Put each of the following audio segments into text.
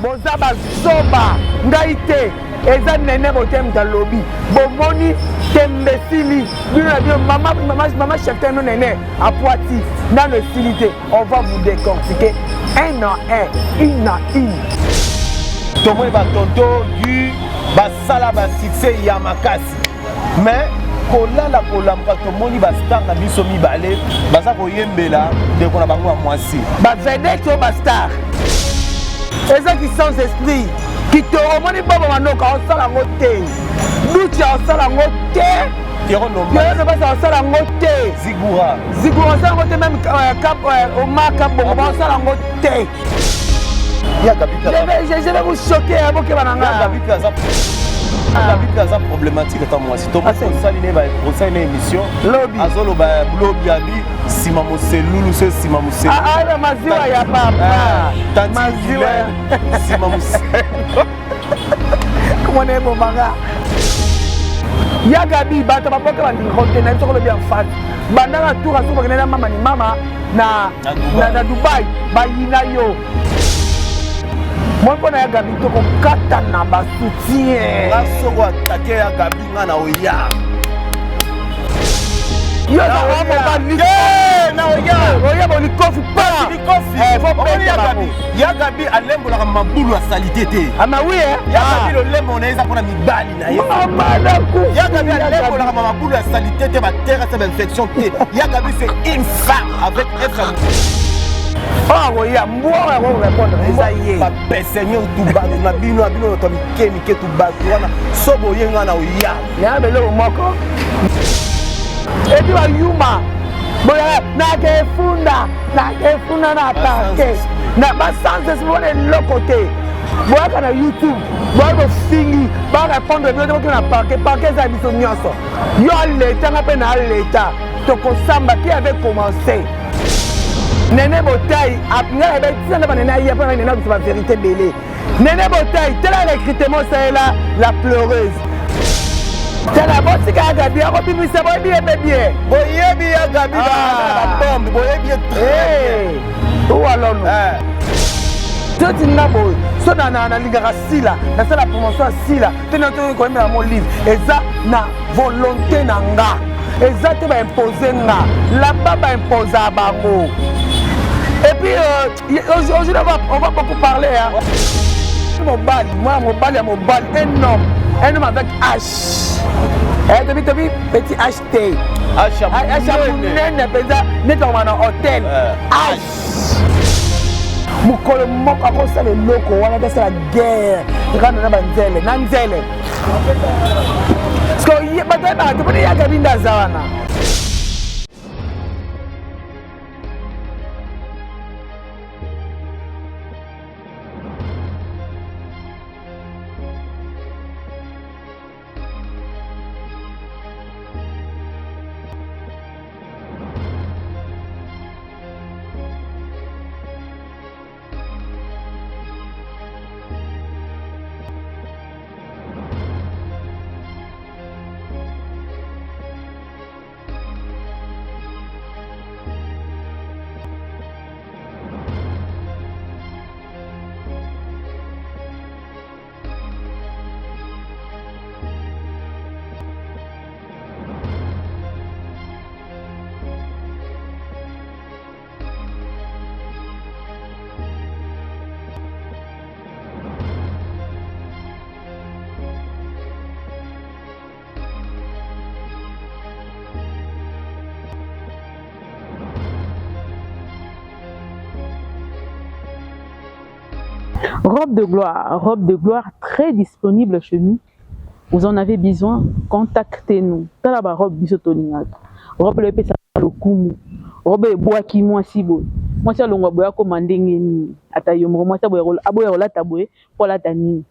Boza bazoba, ngai te, eza Nene Bote moto alobi. Bomoni tembe esili bino na bino. Mama, mama, mama cheftaine no Nene apwati nano esili te. On va vous décortiquer un à un, une à une. Tomoni ba tonto Guy basala ba succès ya makasi, mais kolala kolamuka tomoni ba star na biso mibale baza koyembela ndeko na bango ya mwasi. Ba vedette oyo ba star eza ki sans esprit. Kitoko omoni Bobo Manoka osala yango te, Duchi osala yango te, Pierrot Nobasa osala yango te, Zigura Zigura osala yango te, même Omar Kabongo baosala yango te. Je vais vous choquer, bokeba na nga. Gabi mpe aza problématique. Ata mwasi tosali ne émission, lobi azoloba lobi abi nsima moselulu so nsima moselulu maziwa ya papa. Maziwa nsima moselulu. Komona ebomaka ya Gabi. Bato baboka bandingo te na biso kolobi en face. Bandaka tour asoki bakende na mama ni mama na Dubai, bayina yo moi mpo na ya Gabi tokokatana basoutien. Nga soko atake ya Gabi, nga na oya. Yo mobali oya bolikofi. Ya Gabi alembolaka mabulu ya salite te. Amawi. Ya Gabi lolembo na ye eza mpona mibali na ye. Ya Gabi alembolaka mabulu ya salite te, baterase bainfection te. Ya Gabi, c'est une femme avec F. Oyo akoya mbwa oyo akorépondre eza ye. Bapeseigneur tu bato na bino ya bino bato ya mike mike tu bato wana so boye nga na oya. Ya beloko moko epi bayuma boya nakefunda nakefunda na parquet na basans esprit wana eloko te. Boyaka na YouTube, boya bofingi, barépondre bino te. Bokende na parquet. Parquet eza ya biso nyonso. Yo aleta, nga mpe na aleta, tokosamba. Qui avait commencé? Nene Botai ngai nayebi tina nde banene aya mpo nene biso bavérité ebele. Nene Botai, tala recrutement osalela la pleureuse. Tala, botika ya Gabi akobimisa. Boyebi ye mpe bien. Boyebi ya Gabi babombe, boyebi ye très bien. Ou alors toti nga boye so nalingaka sila, nasala promotion ya sila te. Na toki koyembela mo livre eza na volonté na nga, eza te baimpose nga là-bas, baimposa bango. Et puis aujourd'hui on va beaucoup parler, hein. Mobali, mwana mobali ya mobali, un homme, un homme avec H. Tobi tobi petit H te, H ya monene mpenza neti akoma na hotel H. Mokolo moko akosala eloko wana, tasala guerre randa na banzele na nzele parce que bato yebaka te mpona yaka binde aza wana. Robe de gloire, robe de gloire très disponible chez nous. Vous en avez besoin, contactez-nous. Tala ba robe biso tolingaka. Robe le pesa lokumu. Robe ebwaki mwasi boye. Mwasi alongwa boye akoma ndenge nini? Ata yo moko mwasi aboya aboya kolata boye po alata nini?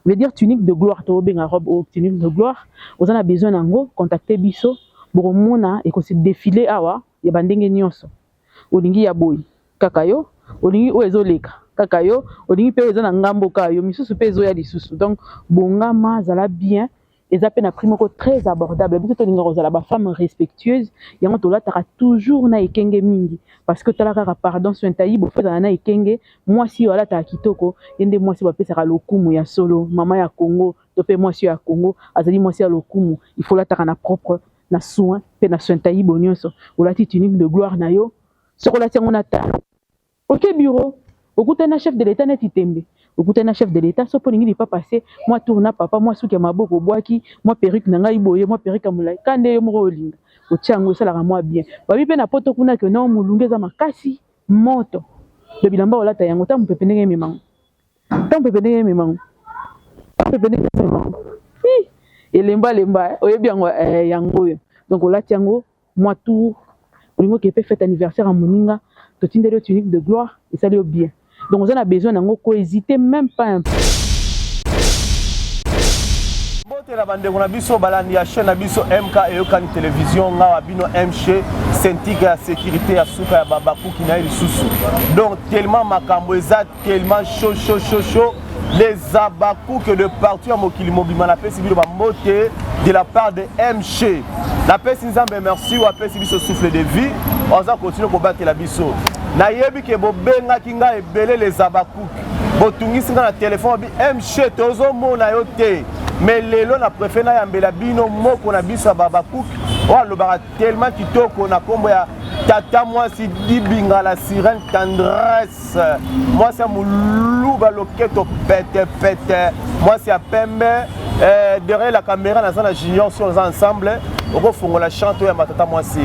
Veut dire tunique de gloire, tobenga robe oyo tunique de gloire. Oza na besoin nango, contactez biso. Bokomona ekosi défiler awa ya bandenge nyonso. Olingi ya boye kaka yo, olingi oyo ezoleka kaka yo, olingi mpe oyo eza na ngambo kaka yo, misusu mpe ezoya lisusu. Donc bongama, zala bien. Eza pe na prix moko très abordable. Biso tolingaka kozala ba femmes respectueuses, yango tolataka toujours na ekenge mingi parce que tala kaka pardon Sointayibo faut ezala na ekenge, mwasi oyo alataka kitoko ye nde mwasi bapesaka lokumu ya solo, mama ya Congo to pe mwasi oyo ya Congo azali mwasi ya lokumu, il faut olataka na propre, na soin pe na Sointayibo nionso. Olati tunique de gloire na yo, soki olati yango na talon Oke bureau, okutani na chef de l'etat neti tembe, okutani na chef de l'etat soki olingi lipapa se mwa tour na papa, mwa suki ya maboko obwaki, mwa perruque na ngai boye, mwa perruque ya molayi, kaka nde yo moko olinga otia yango esalaka mwa bien. Babi pe na poto kuna que non mulunge eza makasi, moto, donc bilamba olata yango ta mupepe ndenge emema ngo, ta mupepe ndenge emema ngo, ta mupepe ndenge emema ngo, hi elemba lemba eh, oyebi yango eh, yango oyo donc olati yango Mua tour olingi okende pe fete anniversaire ya moninga totindeli yo tunique de gloire esali yo bien donc oza na besoin na yango ko hesiter meme pas un peu. Mbote na bandeko na biso balandi ya chaîne na biso MK Eyokani Television, nga wa bino MC Sentika ya sécurité ya suka ya babakuki na ye lisusu. Donc tellement makambo eza tellement chaud chaud chaud chaud les abakuke de partout ya mokili mobimba napesi bino bambote de la part de mc napesi nzambe merci oyo apesi biso souffle de vie oyo aza continue kobatela biso nayebi ke bobengaki ngai ebele les abakuke botungisi ngai na telefone bi mc tozomona yo te mais lelo na préfère nayambela bino moko na biso ya babakuke oyo alobaka tellement kitoko na nkombo ya tata mwasi dibinga la sirène tendresse Mwasi ya muluba loketo pete pete, mwasi ya pembe eh, derrière la caméra naza na junior si oza ensemble okofongola chante oyo ya matata mwasi.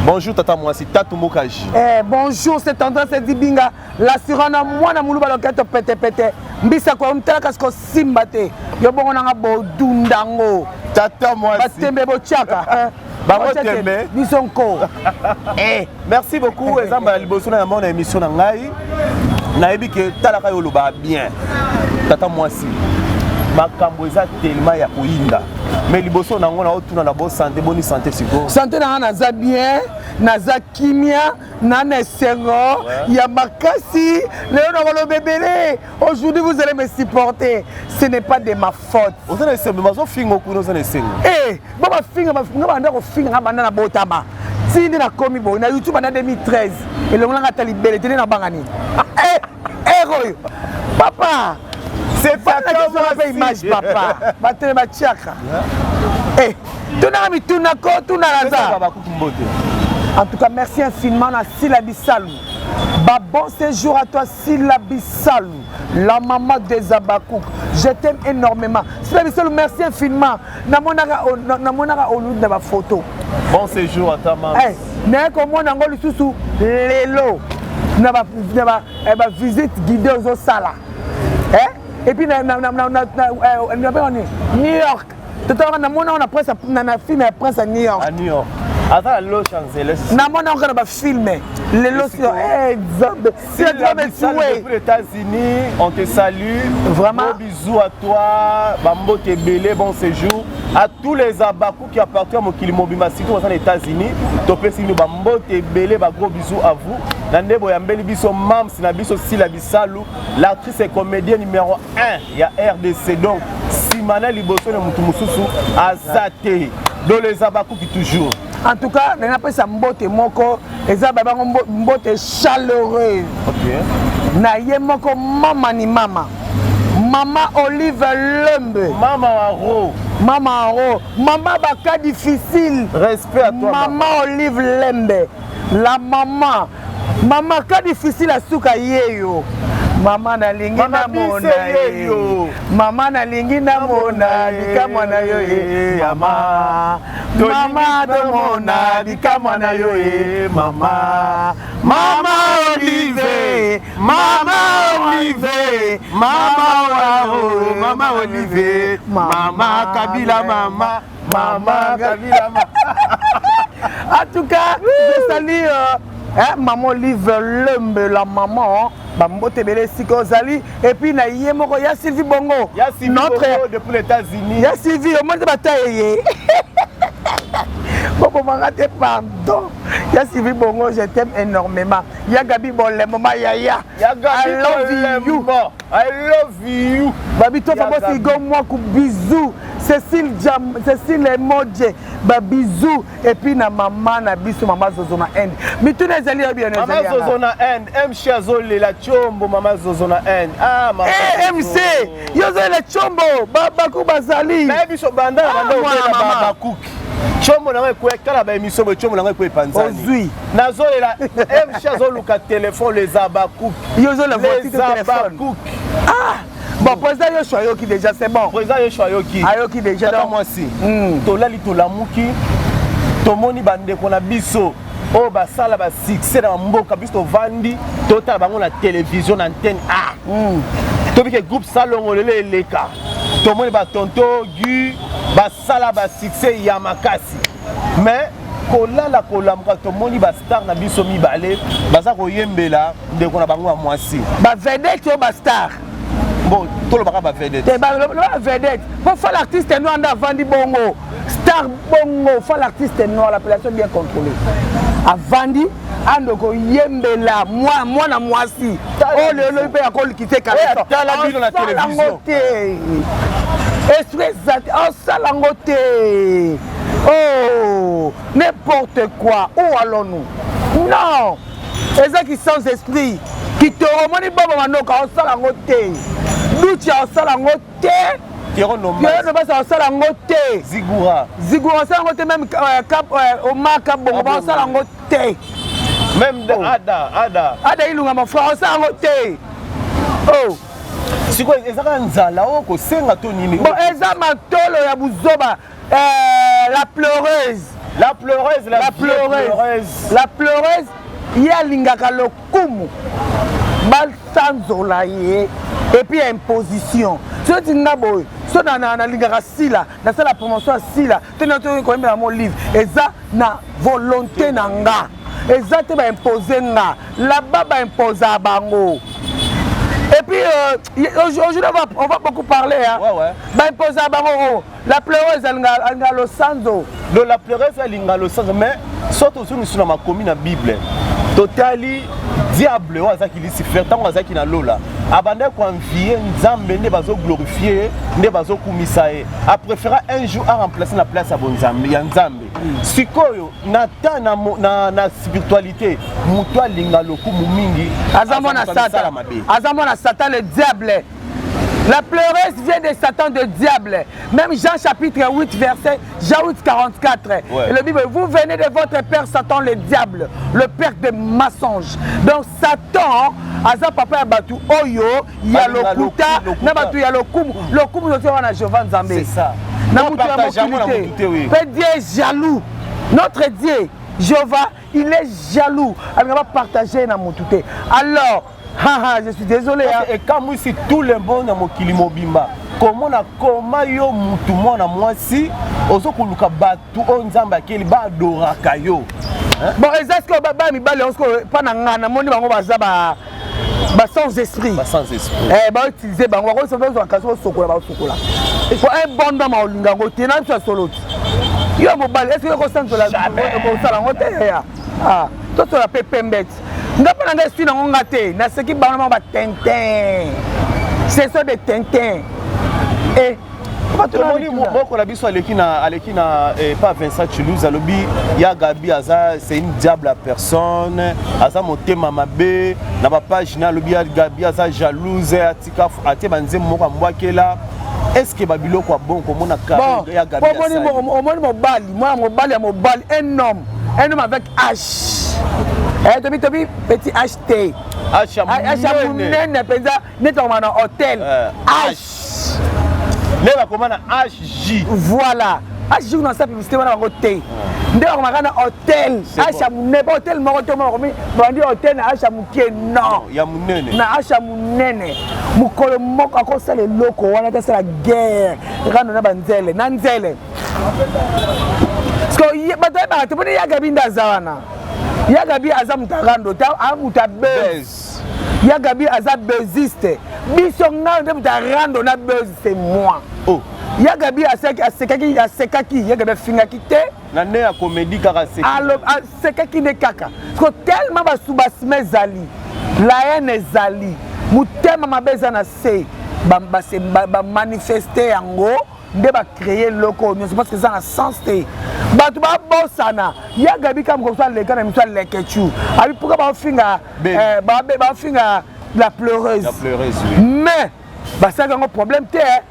Bonjour tata mwasi, Tatu Mukaji. Eh, bonjour, c'est Tendresse Dibinga, la sirana mwana muluba loketo pete pete. Mbisa kwa mtala kasi ko simba te. Yo bongo nanga bodundango. Tata mwasi. Batembe bochaka. Bango tembe. Biso nko. Eh. Merci beaucoup eza mbala liboso na yango na émission na ngai nayebi ke talaka yo olobaka bien tata mwasi makambo eza tellement ya koyinda mais liboso na yango naotuna na bo sante boni sante sikoyo sante na ngai naza bien naza kimia na na esengo ya makasi lelo nakoloba ebele aujourd'hui vous allez me supporter ce n'est pas de ma faute oza na esengo bazofinga okuna oza na esengo eh, bo bafinga nga banda kofinga nga banda nabotama ti nde nakomi boye na youtube banda 2013 elongola nga ata libele te nde nabanga nini ere eh, oyo papa mpe image papa batele batiaka eh, tunaka mituna ko tunaka za en tout cas merci infiniment na sila bisalu ba bon séjour à toi sila bisalu la maman des Abakouk je t'aime énormément sila bisalu merci infiniment namonaka namonaka Hollywood na ba photo bon séjour à ta maman hey, naye komona yango lisusu lelo na ba, na ba, eh, ba visite guidée ozosala eh? et puis na, na, na, na, na, na, eh, na, New York totalaka namona yango na prince na film ya prince ya New York à New York aza na Los Angeles namona yango na bafilme lelo sio eh, nzambe Depuis les États-Unis, on te salue. Vraiment. Gros bisous à toi. Bambote Belé, bon séjour. À tous les Abakou qui appartiennent à Mokili Mobima, surtout aux États-Unis. Topesi nous Bambote Belé, ba gros bisous à vous. Nande Boyambeli biso Mams, na biso Sila Bisalu, l'actrice et comédienne numéro 1 ya RDC. Donc, Simana Liboso na mutu mususu azate. Dans les Abakou qui toujours. En tout cas, nanga pesa mbote moko eza ba bango mbote chaleureux. Okay. Na ye moko mama ni mama. Mama Olive Lembe. Mama Waro. Mama Waro. Mama baka difficile. Respect à toi. Mama, mama. Olive Lembe. La maman. Mama ka difficile asuka yeyo. Mama nalingi namona ye. Mama nalingi namona bikamwa na yo ye. Mama. Mama tomona bikamwa na yo ye. Mama. Mama Olive. Mama Olive. Mama wao. Mama Olive. Mama Kabila mama. Mama Kabila mama. En tout cas, je salue euh, hein, maman Olive Lembe, la maman. bambote ebele esika ozali epuis na ye moko ya sylvie bongo ya Sylvie notre Bongo depuis les États-Unis ya sylvie omoni te bata eye Bobomanga te, pardon. Ya Sylvie Bongo, je t'aime énormément. Ya Gabi Bolembo, ma yaya. Ya Gabi I love you. I love you. Babi Tofa Bosi Go Mwaku, bisous. Cécile Jam, Cécile Emoje, ba bisous. Et puis na maman na biso, maman Zozo na Inde. Mituna ezali ya bien Maman Zozo na Inde, MC azolela Chombo, maman Zozo na Inde. Ah maman. Eh MC, yo ozolela Chombo, babaku bazali. Na biso banda na banda ah, ba bakuki. Chombo na ngai ekweya tala ba émission boye chombo na ngai ekweya epanzani. Ozui. Nazolela MC azoluka téléphone les abakuki. Yo ozolela voiture téléphone. Ah bon, président Yoshua ayoki déjà, c'est bon. Président Yoshua ayoki. Ayoki déjà. Tata mwasi. Tolali tolamuki tomoni bandeko na biso oyo basala ba succès na mboka biso tovandi totala bango na télévision na antenne A. Tobike groupe Salongo lelo eleka. Tomoni ba tonto Guy basala ba succès ya makasi. Mais kolala kolamuka tomoni ba star na biso mibale baza koyembela ndeko na bango ya mwasi. Ba vedette oyo ba star. Bon, tolobaka ba vedette. Te ba ba vedette. Po fa l'artiste noir nda avandi bongo. Star bongo fa l'artiste noir l'appellation bien contrôlée. Avandi ando koyembela mwa mwana mwasi. Oyo lelo mpe akolikite kala. Tala bino na télévision. Te. Esprit eza te, osala yango te. Oh, n'importe quoi. Où allons-nous? Non. Ezaki sans esprit. Kitoro omoni baba manoka osala yango te. Duchi osala yango te. Pierrot Nombas osala yango te. Zigura. Zigura osala yango te même Cap Omar Kabongo ba osala yango te. Même oh. Ada, Ada. Ada Ilunga mon frère osala yango te. Oh. Sikoyo ezaka nzala oyo kosenga to nini? Bon, eza matolo ya buzoba. La pleureuse. La pleureuse, la, la pleureuse. pleureuse. La pleureuse, ye alingaka lokumu. Basanzola ye et puis imposition. Soki nga boye, so na nalingaka sila, nasala promotion ya sila, te na to koyembela mo livre, eza na volonté na nga. Eza te ba imposer nga. Là-bas ba imposer bango. Et puis aujourd'hui on va beaucoup parler hein. Ouais, ouais. Ba imposer bango. La pleureuse alinga losanzo. Donc la pleureuse alinga losanzo mais soit tozongi na makomi na Bible. Totali diable oyo azaki Lucifer ntango azaki na lola abandaki koenvie Nzambe nde bazoglorifie ye nde bazokumisa ye apréféra un jour aremplace na place ya bonzambe ya Nzambe. Sikoyo na ta na, na, na spiritualité moto alinga lokumu mingi aza mwana Satan, aza mwana Satan le diable. La pleureuse vient de Satan, de diable. Même Jean chapitre 8, verset Jean 8, 44. Ouais. Le Bible, vous venez de votre père Satan, le diable, le père de mensonges. Donc Satan, aza papa ya batu oyo, ya lokuta, na batu ya lokumu. Lokumu zote wana Jéhovah Nzambe. C'est ça. Na mutu ya mokili te. Pe Dieu est jaloux. Notre Dieu, Jéhovah, il est jaloux. Il va partager na mutu te. Alors, haha, je suis désolé. Hein. Et comme ici tout le monde na mokili mobimba, comment na koma yo mutu mwana mwasi ozo koluka batu oyo Nzambe akeli ba adoraka yo. Hein? Bon, eza ce que ba ba mibale on ce pa na nga na moni bango baza ba ba sans esprit. Ba sans esprit. Eh ba utiliser bango ba ko so besoin kaso sokola ba sokola. Po un bon homme olinga ngo te na biso solo. Yo mobali est-ce que ko sanzola ko sala ngo te ya? Ah, to sola pe pembet. Nga mpe na ngai esui nango nga te, naseki bango na bango ba tintin. Ce sont des tintins. Eh, tomoni moko na biso aleki na aleki na eh, pa Vincent Chilouz alobi ya Gabi aza c'est une diable à personne, aza motema mabe na ba page na alobi ya Gabi aza jalouse atika atie ba nzembo moko ambwakela. Est-ce que ba biloko ya bon komona ka ya Gabi asali? Omoni mobali, mwana mobali ya mobali, un homme, un homme avec H. Eh, tobi tobi petit HT. H ya munene mpenza neti akoma na hôtel. H. Nde bakoma na HJ. Voilà. HJ kuna sa publicité wana bango te. Nde bakomaka na hôtel. H ya munene, ba hôtel moko te bakomi bandi hôtel na H ya moke non. Ya munene. Na H ya munene. Mokolo moko akosala eloko wana te asala guerre. Rando na banzele, na nzele. Parce que bato bayebaka te mpona ya Gabi nde aza wana. Ya Gabi aza moto ya rando te, aza moto ya buzz. Ya Gabi aza buzziste. Biso ngai nde moto ya rando na buzz, c'est moi. Oh. Ya Gabi asekaki, asekaki, Ya Gabi afingaki te. Na nde ya comédie kaka seki. Asekaki nde kaka. Parce que tellement ba soubassement ezali. La haine ezali. Motema mabe eza na se. Ba, ba, ba, ba manifester yango nde ba créer eloko oyo nyonso parce que eza na sens te. Bato babosana. Ya Gabi kaka mokoso aleka na miso ya Leketchou. Abi pourquoi baofinga eh, baofinga la pleureuse. La pleureuse oui. Mais basalaki yango problème te eh.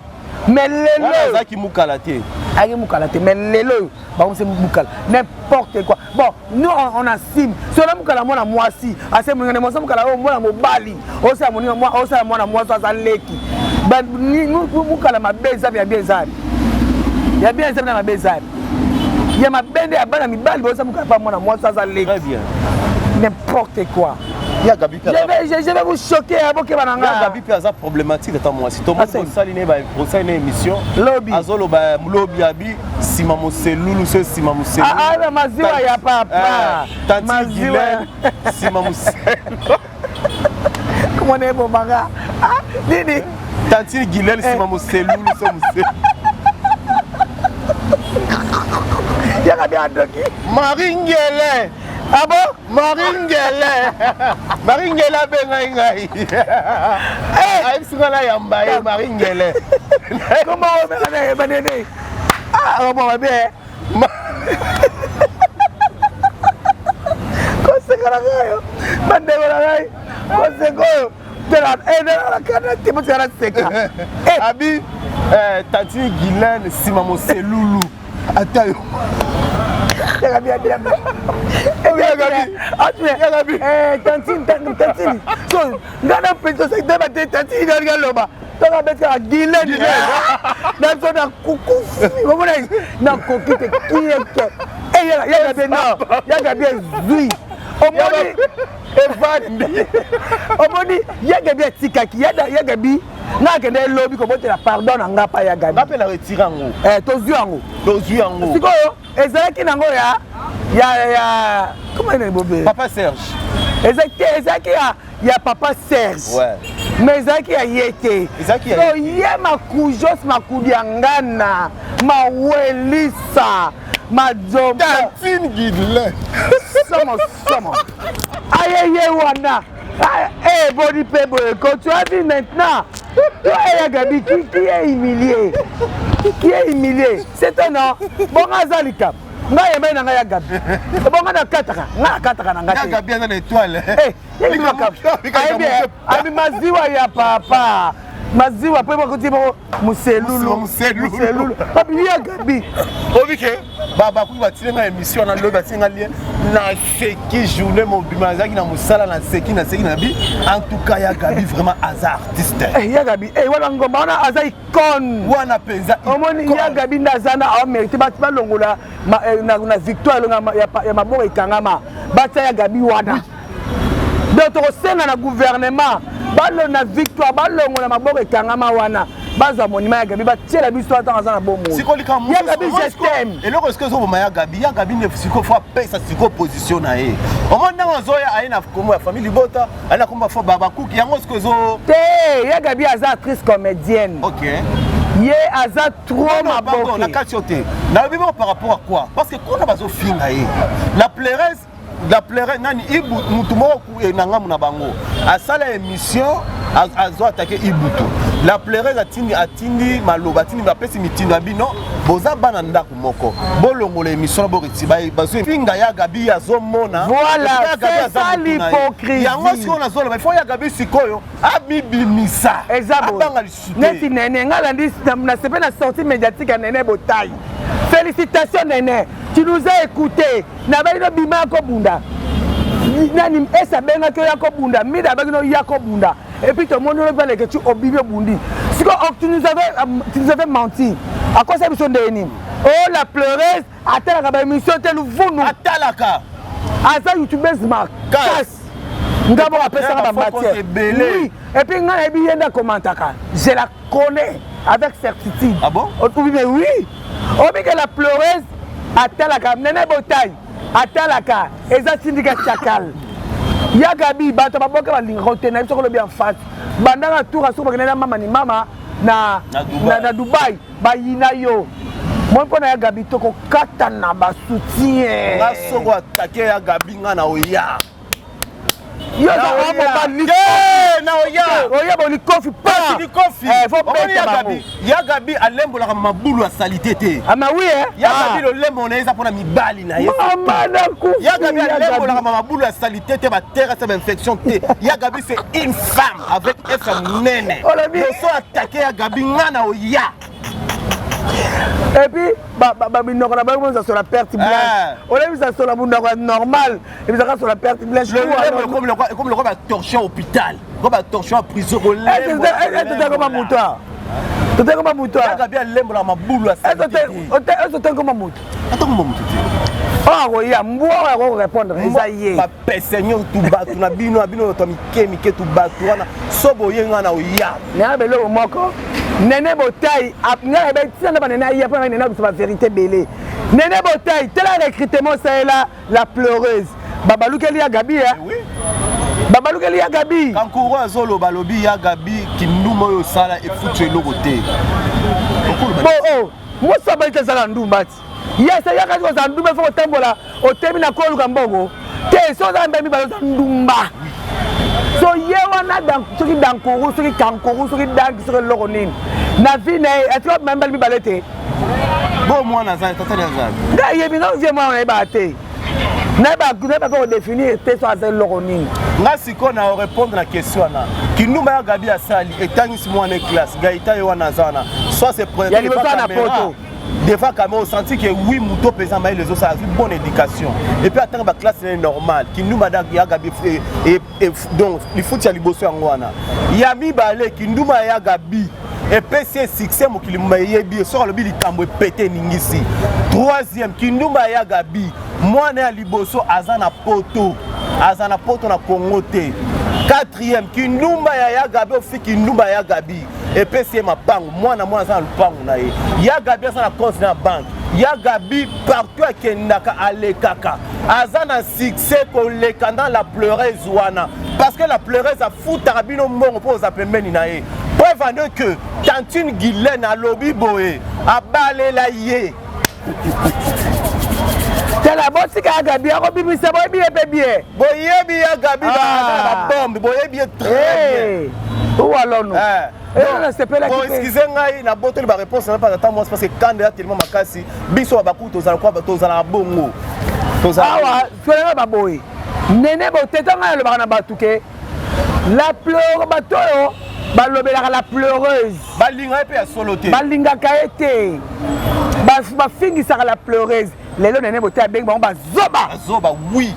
Mais lelo azalaki mukala te. Ayaki mukala te mais lelo oyo bakomisi mukala n'importe quoi. Bon, nous on, on assume. Soki mukala mwana mwasi, ase moninga ne mwasi mukala oyo mwana mobali, osala moninga mwa osala mwana mwasi aza leki. Ba mukala mabe eza ya bien eza. Ya bien eza na mabe eza. Ya mabe nde ya bana mibali bosa mukala pa mwana mwasi aza leki. Très bien. N'importe quoi. Ya Gabi je vais, je, je vais vous choquer hein, bokeba na nga. Ya Gabi pe aza problématique ata mwasi. To moko sali ne ba osali ne émission. Lobi. Azoloba lobi abi sima moselulu se sima moselulu. Ah ah maziwa ya papa. Eh, maziwa sima moselulu. Comment est bobanga? Ah nini? Tantine Guylaine sima moselulu se moselulu. Ya Gabi adoki. Marie Ngele. Ah bon? Marie Ngele. Marie Ngele abengai ngai. Eh, ayebisi ngai nayamba ye Marie Ngele. Comment obenga na yeba nene? Ah, omo mabe. Koseka na ngai yo. Bandeko na ngai. Koseka oyo. Tela, eh, na kana te botika na seka. Eh, abi eh, tati Guylaine sima moselulu. Ata yo. Tantine, tantine. So, nga na mpenza osaki te bate tantine nga nga loba. Toka beti kaka Guylaine. Na biso na kukufi. Omona na koki te kieke. Eh ya ya gabi non. Ya gabi ezui. Omoni evandi. Omoni ya gabi atikaki ya gabi nga akende elobi kobotela pardon na nga pa ya gabi nga mpe na retire yango eh, tozwi yango tozwi yango sikoyo ezalaki nango ya ya ya comment ene bobe papa Serge ezalaki te ezalaki ya ya papa Serge ouais. mais ezalaki ya ye te so ye makujos makudi ya ngana mawelisa madzomba tantine Guylaine somo somo ayeye wana Ah, eh, boni pe boye ko tu as vu maintenant toi eya Gabi qui, qui est humilié qui est humilié c'est toi non bongo aza likambo ngai yembai na ngai ya Gabi bongo nakataka ngai nakataka na ngai te Gabi aza na étoile eh ayebi maziwa ya papa maziwa mpe bakoti bongo muselulu muselulu papi ya Gabi obike bakuki batili nga émission na lobi batili nga lien naseki journée mobima nazalaki na mosala naseki naseki na bi en tout cas ya Gabi vraiment aza artiste eh, ya Gabi eh, wana ngomba wana aza icône wana mpenza omoni ya Gabi nde aza na amérite bati balongola eh, na victoire elonga ya maboko ekangama batia ya Gabi wana donc tokosenga na gouvernement balona victoire balongola maboko ekangama wana bazwa monument ya Gabi batiela biso ata aza na bomoi ya Gabi je t'aime eloko sikoyo ezoboma ya Gabi ya Gabi nde sikoyo fo apesa sikoyo position na ye omoni ndenge azoya aye na kombo ya famille libota aye na kombo ya fo bakuki yango sikoyo ezo te ya Gabi aza actrice comédienne ok ye aza trop maboke na kati yo te nalobi bongo par rapport à quoi parce que kuna bazofinga ye la pleureuse la pleure nani ibu mutu moko na ngambo na bango asala émission azo attaquer ibutu la pleureuse atindi atindi maloba atindi bapesi mitindo ya bino boza bana ndako moko bolongola émission na boreti bazwi finga ya Gabi azomona voilà c'est ça l'hypocrisie yango sikoyo nazoloba il faut ya Gabi sikoyo amibimisa eza abanga lisusu te neti nene ngai nalandi nasepe na sortie médiatique ya nene botai félicitations nene tu nous as écouté nabaki no bima ya kobunda nani ese abengaki oya kobunda mida abaki no ya kobunda et puis tomoni oyo baleke tu obimi obundi sikoyo tu nous avais, tu nous avais menti akosa biso ndenge nini oh la pleureuse atalaka baémission te luvunu atalaka aza youtubeuse makasi nga moko apesaka bamatière oui et puis ngai nayebi ye nde akomantaka je la connais avec certitude ah bon? oui mais oui obike la pleureuse atalaka nene botai atalaka eza sindika chakal ya Gabi bato baboka balingaka te na biso kolobi en face bandaka tour asuku bakende na mama ni mama na, na, na, na Dubai bayina yo Moi mpo na ya Gabi tokokatana basoutien. Nga soko atake ya Gabi nga na oya. Yo mobali oya bolikofi palikofi ya Gabi alembolaka mabulu ya salite te. Ama oui eh? Ya Gabi lolembo na ye eza mpona mibali na ye. Mama nakufi. Ya Gabi alembolaka mabulu ya salite te, baterase ba infection te. Ya Gabi c'est une femme avec F ya monene. Loso atake ya Gabi nga na oya. Et puis baminoko na bango sur la perte blanche. Olebisa sur la monoko ya normal, ebisaka sur la perte blanche. Ekomi lokola batorchon hôpital, lokola batorchon ya prison. Totekoma moto totekoma moto. Gabi alembolaka mabulu ya totekoma moto. Atakoma moto te. Oyo akoya mbwa oyo akoki korépondre eza ye. Bapese nyonso tu bato na bino na bino bato ya mike mike tu bato wana so boye nga na oya. Naya beloko moko Nene Botayi ngai nayebi ntina nde banene aya mpo na nene abisa baverité ebele. Nene Botayi tala recrutement osalela la pleureuse babalukeli ya Gabi eh? Oui. Babalukeli ya Gabi. Kankuru azoloba alobi ya Gabi kinduma oyo osala efuti eloko te. Bo oh mwasi abali te ezala ndumba ti yes eyaka ti kozala ndumba ifo kotambola otemi na koluka mbongo te so oza mbe mibale oza ndumba so ye wana soki dankuru soki kankuru soki danki soki eloko nini na vie na ye atika mibali mibale te. Bo mwana aza tata aza. Ngai yebi nga vie mwana nayebaka te, nayeba mpe kodéfinir te so aza eloko nini. Nga sikoyo na répondre na question wana, kindumba ya Gabi asali etangisi mwana classe Gaïta ye wana aza wana soit c'est ya liboso na poto. Devant caméra osenti que oui, moto mpenza mayele ezosala, azwi bonne éducation et puis atanga baclasse naye normale. Kindumba ya Gabi donc lifuti ya liboso yango wana. Ya mibale, kindumba ya Gabi epesi ye succès, mokili moma eyebi ye, soki alobi likambo epete eningisi. Troisième, kindumba ya Gabi, mwana ya liboso aza na poto, aza na poto na Congo te. Quatrième, kindumba ya Gabi ofi kindumba ya Gabi epesi ye mapango, mwana mwana aza na lupango na ye. Ya Gabi aza na compte na banque. Ya Gabi partout akendaka alekaka, aza na succès koleka dans la pleureuse wana, parce que la pleureuse afutaka bino mbongo mpo oza pembeni na ye. Preuve en est que tantine Guylaine alobi boye abalela ye. Tala botika ya Gabi akobimisa, boyebi ye mpe bien. Boyebi ya Gabi baza na babombe, boyebi ye très bien. Où allons-nous? Bon, excuse ngai nabotoli baréponse na mpaka ta mwasi, parce que kanda ya tellement makasi. Biso babakuku tozala kwa tozalaka bongo. Awa solanga baboye nene boteta ngai alobaka na bato ke la pleure, bato oyo balobelaka la pleureuse Balinga ye mpe ya solo te. Balingaka ye te, bafingisaka la pleureuse. Lelo nene bote abengi bango bazoba. Bazoba, oui.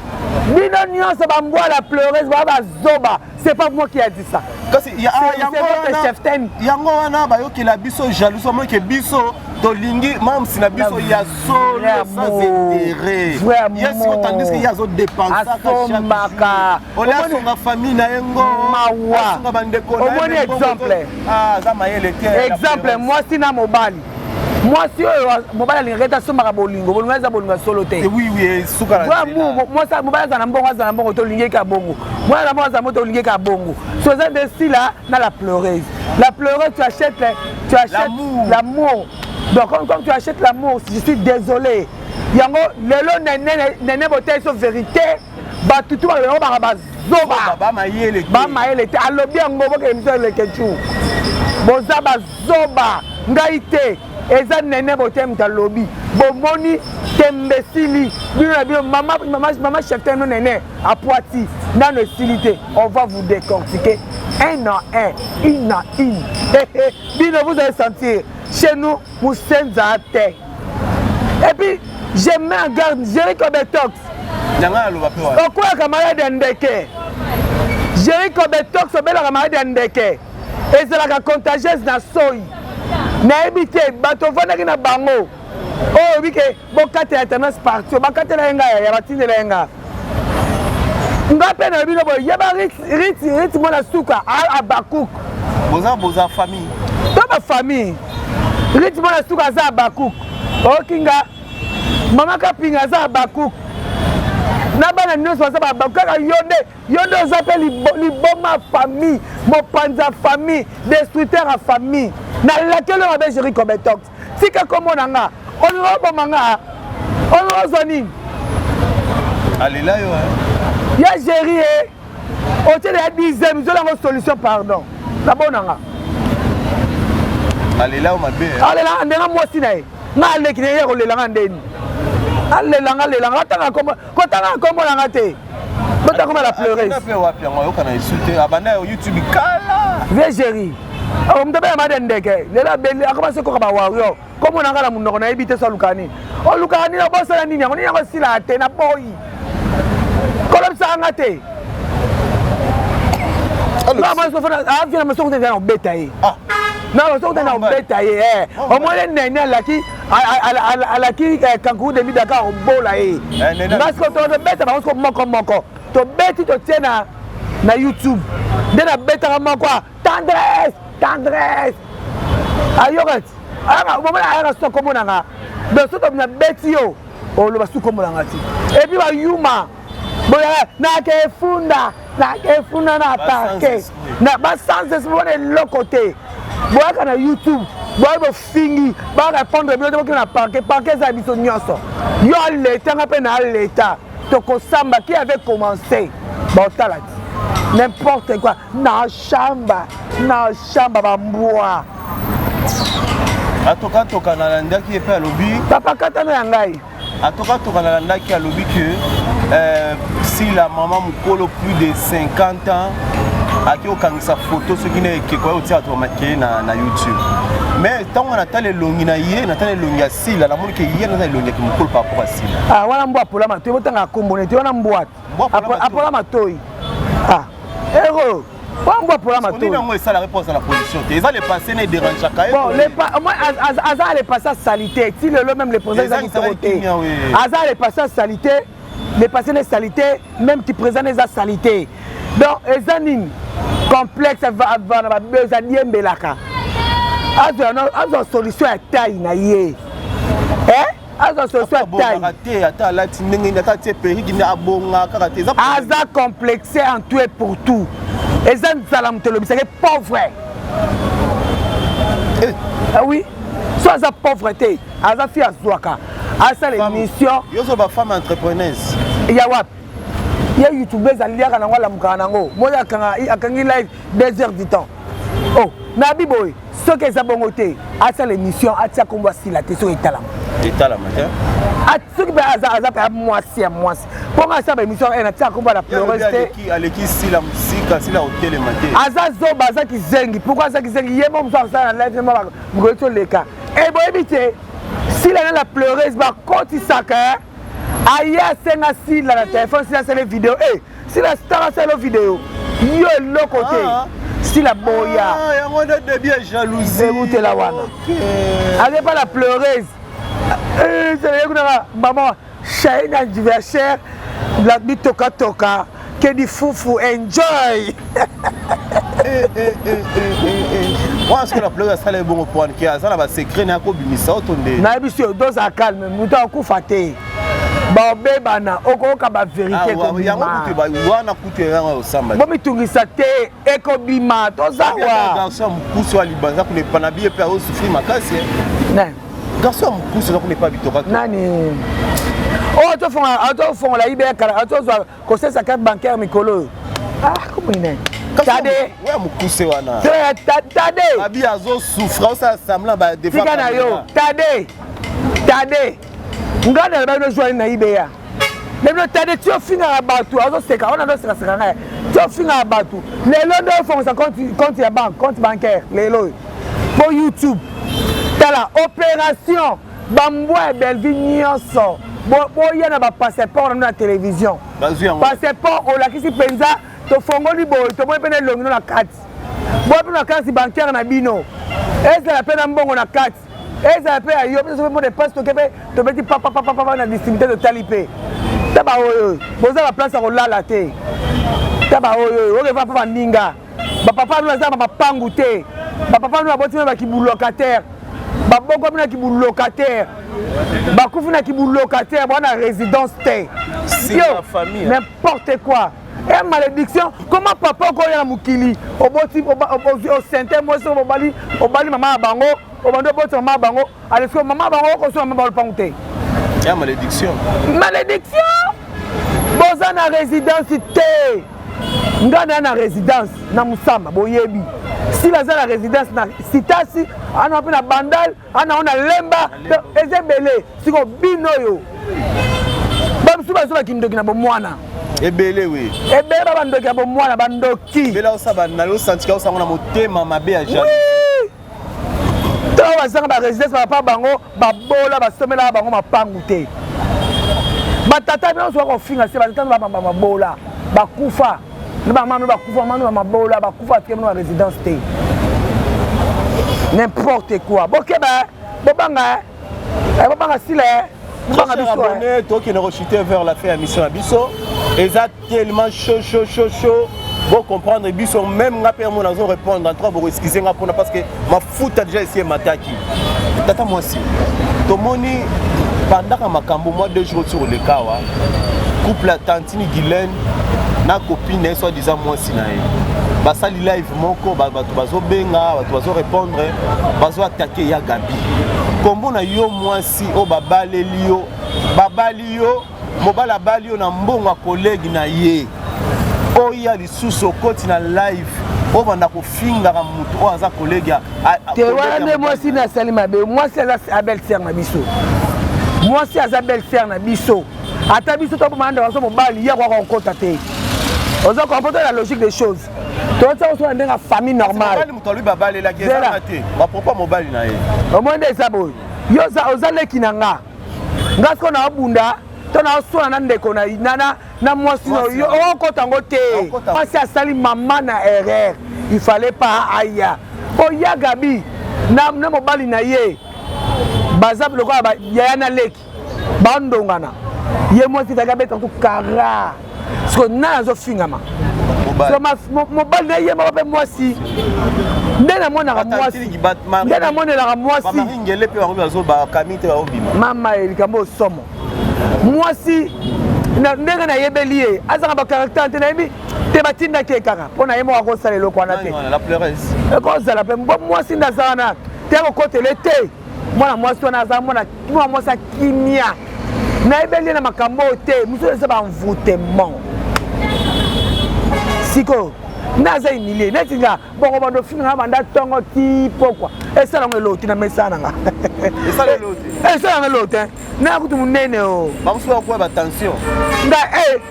Bino nyonso bambwa la pleureuse baa bazoba. C'est pas moi qui a dit ça. Kasi yango wana bayokela biso jalousie, omoke biso tolingi mamsi na biso ya solo sans intérêt. Ye siko, tandis que ye azodépensaka ole asonga famille na ye ngo. Mawa. Asunga bandeko. Omoni exemple? Aza mayele te. Exemple, mwasi na mobali, mwasi oyo mobali alingaka ete asombaka bolingo, bolingo eza bolingo ya solo te. Mobali aza na mbongo, aza na mbongo tolingi eka bongo, mwana na mbongo aza mbongo tolingi eka bongo. So eza nde sila na la pleureuse. La pleureuse, tu achètes, tu achètes l'amour. Donc comme tu achètes l'amour, je suis désolé, yango lelo nene nene botali so vérité, bato tu balobaka baka bazoba. Bamayele te. Alobi yango bokende miso eleke tu boza bazoba. Ngai te, eza nene bote moto alobi. Bomoni tembe esili bino na bino. Mama mama chef te no nene apwati nano esili te. On va vous décortiquer un à un, une à une. Bino vous allez sentir chez nous mosenza te. Et puis je mets en garde Jericho Betox. Yanga aloba mpe wana. Okweyaka maladi ya ndeke. Jericho Betox, obelaka maladi ya ndeke, ezalaka contagieuse na soi. Nayebi te bato ovandaki na bango oyo oyebi ke bokatela tendance parti bakatela ye ngai ya batindela ye nga nga mpe nayebi no boye yeba riti riti mwana suka Abakuk. Boza famille. To bafamille, riti mwana suka aza Abakuk, oyoki nga mama Kapinga aza Abakuk na bana nyonso baza Babakuk. Kaka yo nde, yo nde oza mpe liboma famille, mopanzi ya famille, destructeur ya famille. Nalakeli oyo mabe. Jericho Betox, tika kombo na nga. Olinga oboma nga, olinga ozwa nini? Alela yo. Ya Géri ye otiele ya dixième, zola yango solution, pardon, nabonanga. Alela yo mabe. Alela ndenge mwasi na ye, nga aleki na ye, kolela nga ndeni alelanga, alelanga, atanga kombo, kotanga kombo na nga te, bota koma la pleureuse. Mpe wapi yango ayoka na esu te, abanda ya YouTube kala. Vieux Géri moto abe ya made ndeke lelo abeli, akoma se koka bawario kombo na nga na monoko, nayebi te so aluka nini, olukaka nini, obosana nini, yango nini, yango esilaka te. Na boyi kolobisaka nga te, avia na masoko te, na obeta ye na masoko te, na obeta ye. Omoni nene alaki, alaki kankourou demi Dakar, obola ye. Nga siko tobeta bango siko moko moko, tobeti, totie na YouTube nde nabetaka moko tendresse, tendresse ayoka ti omona ayaka so kombo na nga. Donc so nabeti yo, oloba su kombo na nga ti. Et puis bayuma boyaka, nakefunda, nakefunda na parquet na basans esprit wana, eloko te. Boyaka na YouTube, boya bofingi, barépondre bino te. Bokende na parquet, parquet eza ya biso nyonso. Yo aleta, nga mpe na aleta, tokosamba. Qui avait commencé, baotala ti n'importe quoi na chambre, na chambre, bambwa. Atokatoka, nalandaki ye mpe alobi. Papa katana ya ngai. Atokatoka, nalandaki, alobi ke si la mama mokolo plus de 50 ans aki kokangisa foto soki na ekeko ya kotia bato bamakele na YouTube. Mais ntango natala elongi na ye, natala elongi ya Sila, namoni ke ye naza elongi yaki mokolo par rapport ya Sila. Ah, wana mbwa apola matoi, botanga kombo nete wana mbwa apola matoi. Ah, ero wana mbwa apola matoi. Yango esalaka mpo aza na position te, eza le passé na edérangeaka ye. Bon, aza le passé salité ti lelo, même le présent eza kitoko te. Aza le passé salité, le passé ne salité, même ti présent eza salité. Donc eza nini? Complexe na babese, adiembelaka, azwa solution ya taille na ye, azwa solution ya taille. Te, ata alati ndenge nini, ata atie perruque nde abonga kaka te. Aza complexe en tout et pour tout. Eza nzala moto elobisaki pauvre. Ah oui, so aza pauvre te, aza fi, azwaka, asala émission. Yo bafemme entrepreneuse. Ya wapi? Ye youtubeuse aliaka nango, alamukaka nango, moi akangi live 2 heures du temps. Oh, nabi boye, soki eza bongo te, asala émission, atia kombo asila te, soki etalama. Etalama te. Soki mpe aza mpe mwasi ya mwasi, mponga asala baémission, natia kombo la pleureuse te. Aleki Sila mosika, Sila kotelema te. Aza zoba, aza kizengi. Pourquoi aza kizengi? Ye mo mosu asala na live mokolo ti oleka e boyebi te. Sila na la pleureuse bakotisaka, aye asenga Sila na telefone, Sila asala video e Sila star asala video, yo eloko te. Sila boya. Yango nde début ya jalousie. Eutela wana, aze pa la pleureuse kunaka mama chaine anniversaire la bitokatoka kedi fufu enjoy. Wana soki la pleureuse asala ebongo po ke aza na basecret na ya kobimisa oto nde. Nayebi si odoza calme, moto akufa te, baobebana, okoyoka bavérité. Wana kutu yango osamba. Bomitungisa te, ekobima, tozawa. Garçon ya mokusu ya libanza kuna epa na biye mpe azosouffrir makasi. Garçon ya mokusu aza kuna epa bitoka. Nani oyo tofongola ibe kala, atozwa kosesa carte bancaire mikolo oyo. Ah, komoni Tade. Oya mokuse wana. Tade. Abi azosouffre, osala semblant. Tika na yo Tade, Tade, ngai na bino jwani na ibeya na bino. Tade ti ofingaka bato, azoseka wana, azosekaseka ngai ti ofingaka bato. Lelo nde ofongisa compte ya banque, compte bancaire lelo oyo mpo YouTube. Tala opération bambwa ya Bellevue nyonso, boya na bapasseport na bino na télévision. Passeport olakisi mpenza, tofongoli boye, tomoni mpe na elongi no na kati. Boya mpe na carte bancaire na bino, ezala mpe na mbongo na kati, ezala mpe ya yo mpe mpo de passe, toke mpe tobeti papapapapa na distributeur, totali mpe ta baoyo boza baplace ya kolala te. Ta baoyo oyo okeva mpe baninga bapapa bino baza bapangu te, bapapa bino baboti bino bakibu locataire, baboko bino na kibu locataire, bakufi na kibu locataire, boa na résidence te. Yo n'importe quoi. E malédiction, comment papa okoya na mokili, oboti, osente mwasi, obali, obali mama ya bango, obandi oboti mama ya bango, aleski mama ya bango, okosola mama lopango te. Ya malédiction. Malédiction. Boza na résidence te. Nga na na résidence na Musamba, boyebi. Sila aza na résidence na Sitasi, ana mpe na Bandal, ana na Lemba, eza ebele. Siko bino oyo bamosusu bazo bakindoki na bomwana ebele we ebele ba bandoki ya bomwana, bandoki ebele. Osaba osantika osango na motema mabe ya jalousie. To bazanga barésidence, bapapa bango babola, basomelaka bango mapangu te. Batata nyonso bakofinga se batata babola, bakufa na bamama, bakufa mama bamabola, bakufa, atike bino barésidence te. N'importe quoi. Bokeba, bobanga, bobanga sila, bobanga biso. Abonné, tokende kochuter vers la fin ya mission na biso. Eza tellement chaud, chaud, chaud, chaud. Bocomprendre biso, même nga mpe mo nazo répondre. En tout cas, bokoexcuse nga mpona parce que mafuta déjà esi emataki. Tata mwasi, tomoni bandaka makambo mwa 2 jours ti koleka awa, couple ya tantine Guylaine na copine na ye, soit disant mwasi na ye, basali live moko, bato bazobenga, bato bazorépondre, bazoattaquer ya Gabi. Kombo na yo mwasi oyo babaleli yo, babali yo, mobali abali yo na mbongo ya collègue na ye, oya lisusu okoti na live, obanda kofingaka motu oyo aza collègue ya Te, wana nde mwasi nde asali mabe. Mwasi aza belle sœur na biso, mwasi aza belle sœur na biso. Ata biso toboma ndeko aso mobali, ye akoka kokota te. Oza comprendre la logique des choses? Totia kosola ndenge ya famille normale. Moto alobi babalelaki ezanga te, bapropos mobali na ye. Omoi nde eza boye. Yo oza leki na nga, nga sikoyo naobunda to naoswana na ndeko na mwasi na yo, okota yango te. Mwasi asali mama na erreur, il fallait pas aya. Oya Gabi na mobali na ye baza lokola yaya na leki, bandongana. Ye mwasi ezalaki abeta kutu kara. Siko nani azofingama? Mobali na ye moko mpe mwasi. Nde namonaka mwasi, nde namonelaka mwasi. Mama, likambo osomo mwasi ndenge nayebeli ye, azanga bacaractère te. Nayebi te, batindaki ye kaka mpo na ye moko akosala eloko wana te. Ekozala mpe mpo mwasi nde aza wana te, akokotele te. Mwana mwasi wana aza mwana mwasi akimia. Nayebeli ye na makambo oyo te. Mosusu eza baenvoûtement. Sikoyo nde aza humilie neti nga bongo. Bando ofinga nga banda ntongo ti pokwa, esala yango eloo te na mesana na nga, esala yango eloo te. Na kutu monene o bamosusu bakoya batension. Nga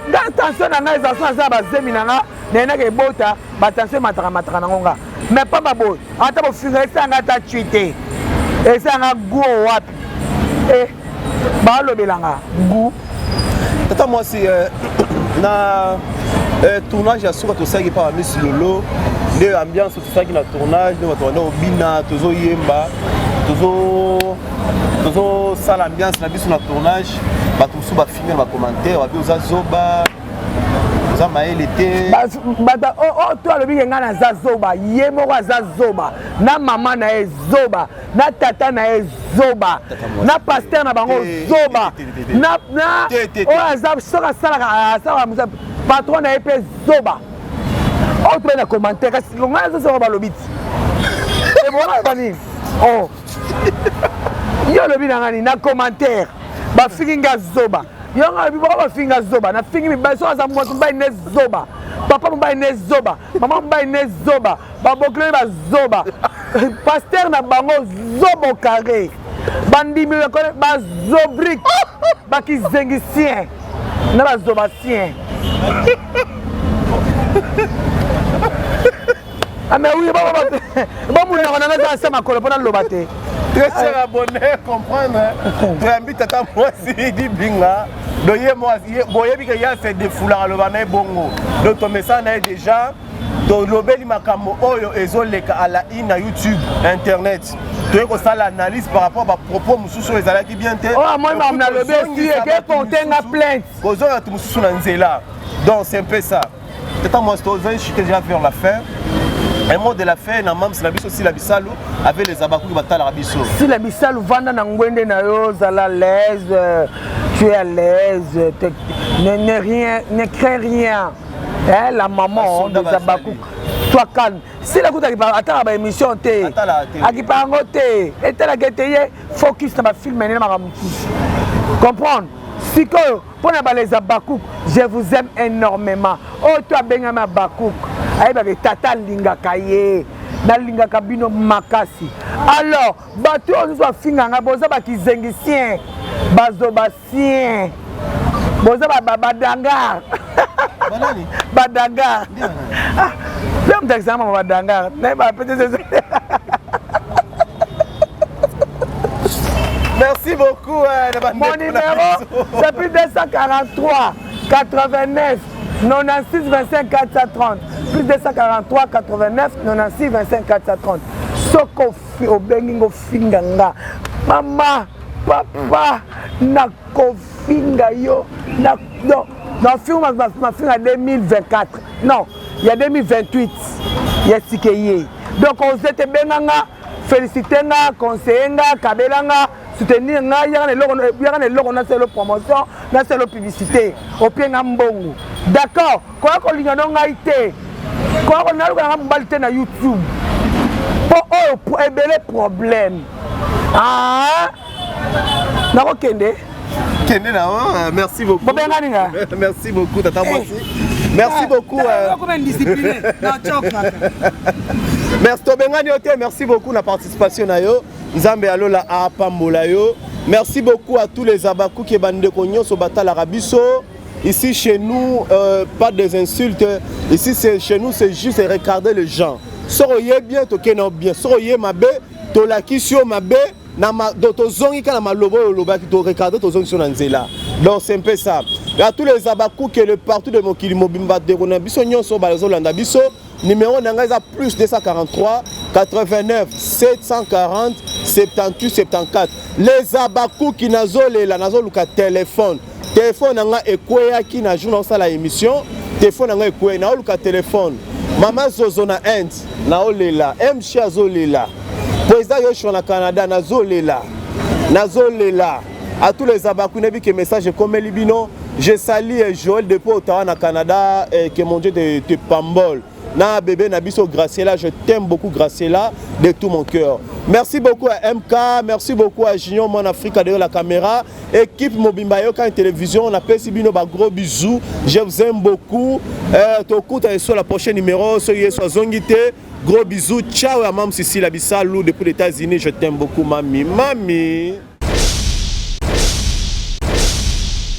nga tension na ngai eza so naza bazemi na nga, nayendaka ebota, batension emataka mataka nango nga. Mais pamba boye, ata bofinga, esala nga ata tui te, esala nga gu wapi e balobelanga gu. Tata mwasi, na tournage ya suka tosalaki mpa bamisi lolo, nde ambiance tosalaki na tournage, nde bato banda kobina, tozoyemba, tozosala ambiance na biso na tournage. Bato mosusu bafinga na bacommentaire, babi oza zoba, oza mayele te. Bato oyo to alobi ke ngai naza zoba, ye moko aza zoba, na mama na ye zoba, na tata na ye zoba, na pasteur na bango zoba, na oyo aza soki asalaka, asalaka patron na ye mpe zoba. Oyo toye na commentaire, kasi ngai nazosaka balobi ti ebona banini. Oh, yo olobi na ngani na commentaire, bafingi nga zoba. Yo nga olobi boko bafingi nga zoba. Nafingi mibali, soki aza mwasi, mobali ne zoba, papa mobali ne zoba, mama mobali ne zoba, babokiloni bazoba, pasteur na bango zobo carré, bandimi bazobrik, bakizengisien na bazobasien. Ah mais oui, bamunaka na nga eza se makolo mpo naloba te. Très cher abonné, comprendre, toyambi tata mwasi Dibinga. Donc ye boyebi ke ye se défoulaka, aloba na ye bongo. Donc tomesana na ye déjà. Tolobeli makambo oyo ezoleka à la une na YouTube, internet. Toye kosala analyse par rapport bapropos mosusu oyo ezalaki bien te. Oyo amoi makambo nalobi, esi eke porte nga plainte. Kozonga bato mosusu na nzela. Donc c'est un peu ça. Tata mwasi, tozali chuter déjà vers la fin. Un mot de la fin na mams na biso Sila Bisalu avec les abakuki batalaka biso. Sila Bisalu, vanda na ngwende na yo, zala à l'aise, tu es à l'aise, ne, ne rien, ne crains rien. Eh, la maman des Abakouk. Toi calme. Sila kuta atala ba émission te. Akipa yango te. Etalaka ete ye focus na ba film nene makambo mosusu. Comprendre? Sikoyo mpo na ba les Abakouk, je vous aime énormément. Oyo to abengami Abakouk, ayebaka tata alingaka ye. Nalingaka bino makasi. Alors, bato oyo nyonso bafinga ngai boza bakizengisien bazobasien boza badangar badangar mpe moto akisanga mama badangar nayeba peut-être. Merci beaucoup. Mon numéro, c'est plus 243 89 96 25 430. Plus 243 89 96 25 430. Soko obengi ngo finga nga. Mama, papa, nakofinga yo. Na, non, na finga mafinga 2024. Non, il y a 2028. Il y a Sikeye. Donc on s'était benga nga, féliciter nga, conseiller nga, kabela nga, soutenir nga, yaka na eloko nasala promotion, nasala publicité, opie nga mbongo. D'accord, koya kolinga no ngai te. Koya kolinga naluka nanga mobali te na YouTube. Po oyo ebele problème. Ah, nakokende. Kende na oh, merci beaucoup. Bobengani nga. Merci beaucoup tata mwasi. Merci beaucoup. Indiscipliné. Merci tobengani yo te, merci beaucoup na participation na yo. Nzambe alola apambola yo. Merci beaucoup à tous les Abakouk bandeko nyonso batalaka biso. Ici chez nous, pas des insultes. Ici c'est chez nous, c'est juste regarder les gens. Soko ye bien, tokende bien. Soko ye mabe, tolakisi yo mabe. Na tozongi kaka na maloba oyo olobaki, torecadre, tozongi so na nzela. Donc c'est un peu ça. À tous les Abakouk et le partout de mokili mobimba, ndeko na biso nyonso bazolanda biso, numéro na ngai eza plus 243 89 740 78 74. Les Abakuki, nazolela, nazoluka telefone. Telefone na ngai ekweyaki na jour naosala émission. Telefone na ngai ekwei, naoluka telefone. Mama Zozo na Inde, naolela. Mc azolela. Président Yoshua na Canada, nazolela, nazolela. À tous les Abakou, nayebi ke message ekomeli bino. Je salue Joël depuis Ottawa na Canada et que mon Dieu te pambole. Na bébé na biso Graciela, je t'aime beaucoup Graciela de tout mon cœur. Merci beaucoup à MK, merci beaucoup à Junior Mon Afrique derrière la caméra, équipe mobimba yoka télévision, on appelle bino ba gros bisous. Je vous aime beaucoup. Tokuta sur la prochaine numéro, soki Yesu azongi te. Gros bisous. Ciao à Mam Cécile Abissalou depuis les États-Unis, je t'aime beaucoup mami. Mami.